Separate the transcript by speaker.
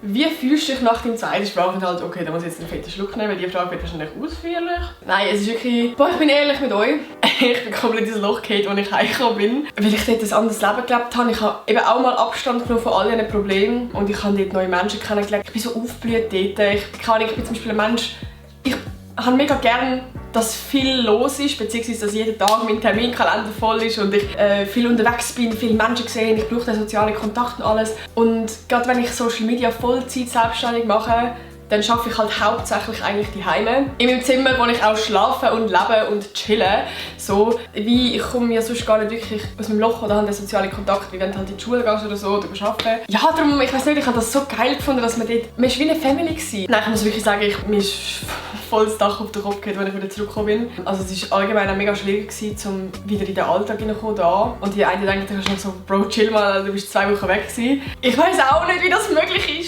Speaker 1: Wie fühlst du dich nach deinem zweiten Sprachaufenthalt? Okay, da muss ich jetzt einen fetten Schluck nehmen, weil die Frage wird wahrscheinlich ausführlich. Nein, es ist wirklich... Boah, ich bin ehrlich mit euch. Ich bin komplett ins Loch gefallen, als ich heimgekommen bin. Weil ich dort ein anderes Leben gelebt habe. Ich habe eben auch mal Abstand genommen von all diesen Problemen. Und ich habe dort neue Menschen kennengelernt. Ich bin so aufgeblüht dort. Ich bin zum Beispiel ein Mensch... Ich habe mega gerne, dass viel los ist, beziehungsweise dass jeden Tag mein Terminkalender voll ist und ich viel unterwegs bin, viele Menschen sehe, ich brauche den sozialen Kontakt und alles. Und gerade wenn ich Social Media Vollzeit selbstständig mache, dann arbeite ich halt hauptsächlich eigentlich daheim. In meinem Zimmer, wo ich auch schlafe und lebe und chille. So, wie ich komme ja sonst gar nicht wirklich aus meinem Loch oder habe den sozialen Kontakt, wie wenn du halt in die Schule gehst oder so oder arbeiten. Ja, darum, ich weiß nicht, ich habe das so geil gefunden, dass man dort... Man war wie eine Family gewesen. Nein, ich muss wirklich sagen, mir ist voll das Dach auf den Kopf gehabt, als ich wieder zurückgekommen bin. Also es war allgemein auch mega schwierig gewesen, um wieder in den Alltag hineinzukommen da. Und die eine denkt, du hast noch so, Bro, chill mal, du bist 2 Wochen weg gewesen. Ich weiß auch nicht, wie das möglich ist.